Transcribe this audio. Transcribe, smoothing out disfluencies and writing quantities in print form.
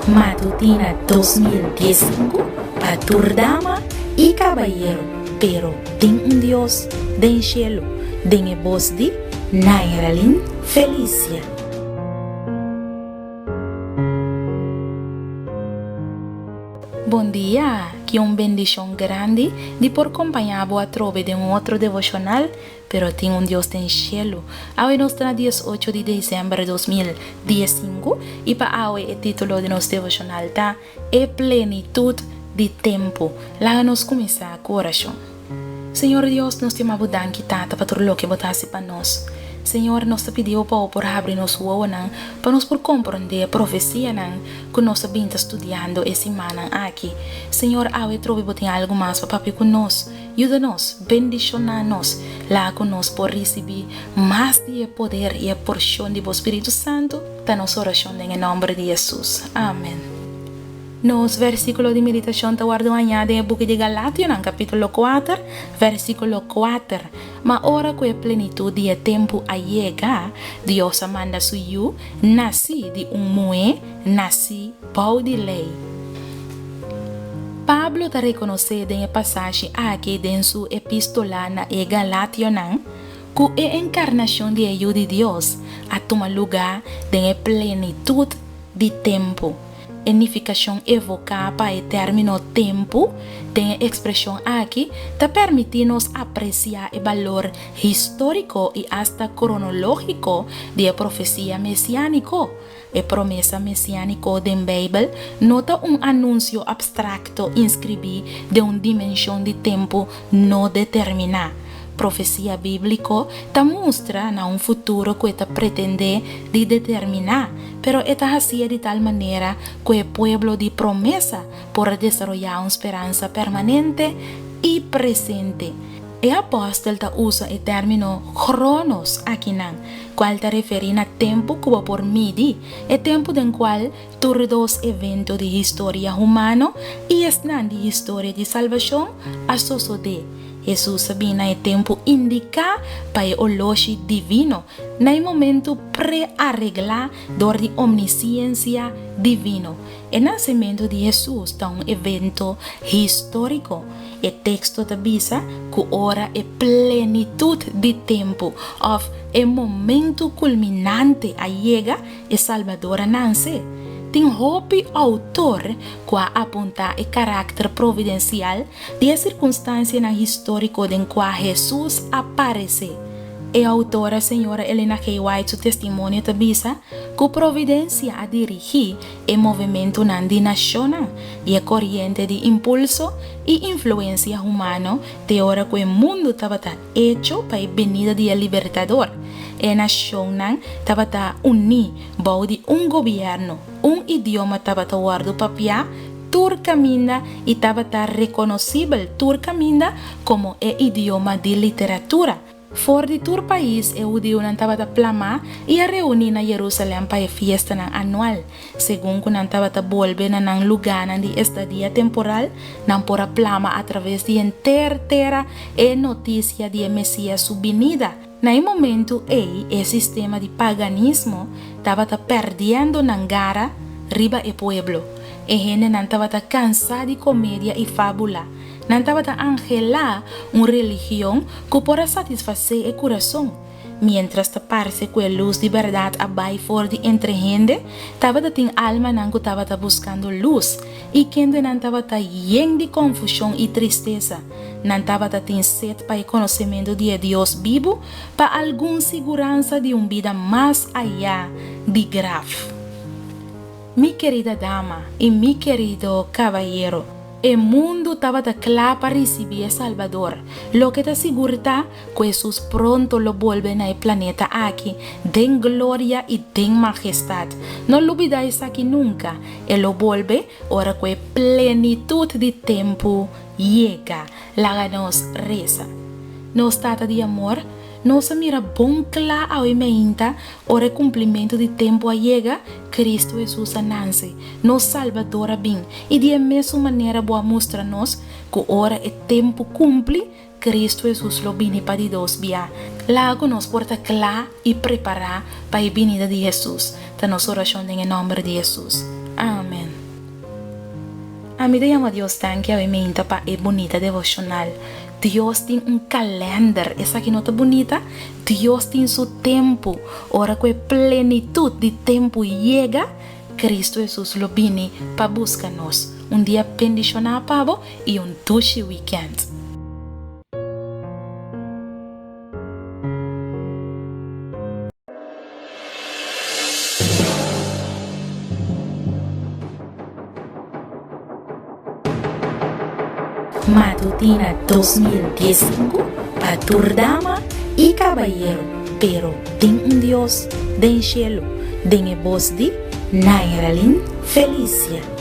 Matutina 2015 pa tur dama i kabayero, pero tin un Dios den shelu, den e bos di Nairalyn Felicia. Bon dia! Ki un bendishon grandi di por kompañá bo atrobe den un otro devoshonal Pero tin un Dios den shelu. Awe nos ta na 18 di desèmber 2015 i pa awe e título di nos devoshonal ta E Plenitut di Tempu. Laga nos kuminsá ku orashon. Señor Dios, nos ta yama Bo danki, Tata, pa tur loke Bo ta hasi pa nos. Señor, nos ta pidi Bo pa Bo por habri nos wowonan pa nos por komprondé e profesianan ku nos a bin ta studiando e simannan aki. Señor, awe trobe Bo tin algu mas pa papia ku nos. Yuda nos, bendishoná nos, laga ku nos por risibí mas di e poder i e porshon di bo Spiritu Santu, ta nos orashon den e nòmber di Hesus. Amen. Nos vèrsikulo di meditashon ta wòrdu hañá den e buki di Galationan, kapítulo kuater, vèrsikulo kuater, Ma ora ku e plenitut di e tempu a yega, Dios a manda su Yu, nasí di un muhé, nasí bou di lei. Pablo ta rekonosé den e pasashi aki den su epístola na e Galationan ku e enkarnashon di e Yu di Dios a tuma lugá den e plenitut di tempu. E nifikashon evoká pa e término tempu den e ekspreshon aki ta permití nos apresiá e balor históriko i asta kronológiko di e profesia mesiániko. E promesa mesiániko den Beibel no ta un anunsio apstrakto inskribí den un dimenshon di tempu no determiná. Profesia bíbliko ta mustra na un futuro ku e ta pretendé di determiná, pero e ta hasié di tal manera ku e pueblo di promesa por a desaroyá un speransa permanente i presente. E apòstel ta usa e término chronos akinan, kual ta referí na tempu ku bo por midi, e tempu den kual tur dos evento di historia humano i esnan di historia di salbashon a sosodé. Hesus a bin na e tempu indiká pa e oloshi divino, na e momentu preareglá dor di omnisiensia divino. E nasementu di Hesus ta un evento históriko. E teksto ta bisa ku ora e plenitut di tempu, òf e momentu kulminante a yega, e Salbador a nanse. Tin hopi outor ku a apuntá e karakter providensial di e sirkunstansianan históriko den kua Hesus a paresé. E outora señora Elena G. White su testimonio ta bisa ku Providensia a dirigí e movementunan di nashonnan i e koriente di impulso i influensia humano te ora ku e mundu tabata echo pa e benida di e Libertador. E nashonnan tabata uní bou di un gobièrnu, un idioma tabata wòrdu papiá tur kaminda i tabata rekonosibel tur kaminda komo e idioma di literatura. For di tur pais e hudiunan tabata plamá i a reuní na Jerusalèm pa e fiestanan anual. Segun ku nan tabata bolbe na nan lugánan di estadia temporal, nan por a plama atraves di henter tera e notisia di e Mesías su binida. Na e momentu ei e sistema di paganismo tabata pèrdiendo nan gara riba e pueblo. E hendenan tabata kansá di komedia i fábula. Nan tabata anhelá un religion ku por a satisfasé e kurason. Miéntras ta parse ku e lus di bèrdat a bai for di entre hende, tabata tin almanan ku tabata buskando lus i kendenan tabata yen di konfushon i tristesa. Nan tabata tin set pa e konosementu di e Dios bibu, pa algun siguransa di un bida mas ayá di graf. Mi kerida dama i mi kerido kabayero, e mundu tabata kla pa risibí e Salbador. Loke ta sigur ta ku Hesus pronto lo bolbe na e planeta aki den gloria i den mahestat. No lubidá esaki nunka, e lo bolbe ora ku e plenitut di tempu yega. Laga nos resa. Nos Tata di amor, nos a mira bon kla awe meinta ora e kumplimentu di tempu a yega, Kristu Hesus a nanse, nos Salbador a bin, i di e mesun manera bo a mustra nos ku ora e tempu kumpli, Kristu Hesus lo bini pa di dos bia. Laga ku nos por ta kla i prepará pa e binida di Hesus, ta nos orashon den e nòmber di Hesus. Amen. Ami ta yama Dios danki awe meinta pa e bunita devoshonal. Dios tin un kalender, esaki no ta bunita? Dios tin su tempu. Ora ku e plenitut di tempu yega, Kristu Hesus lo bini pa buska nos. Un dia bendishoná pa bo i un dushi wikènt. Matutina 2015 pa tur dama y cabayero, pero tin un Dios den cielo, den e bos di Nairalyn Felicia.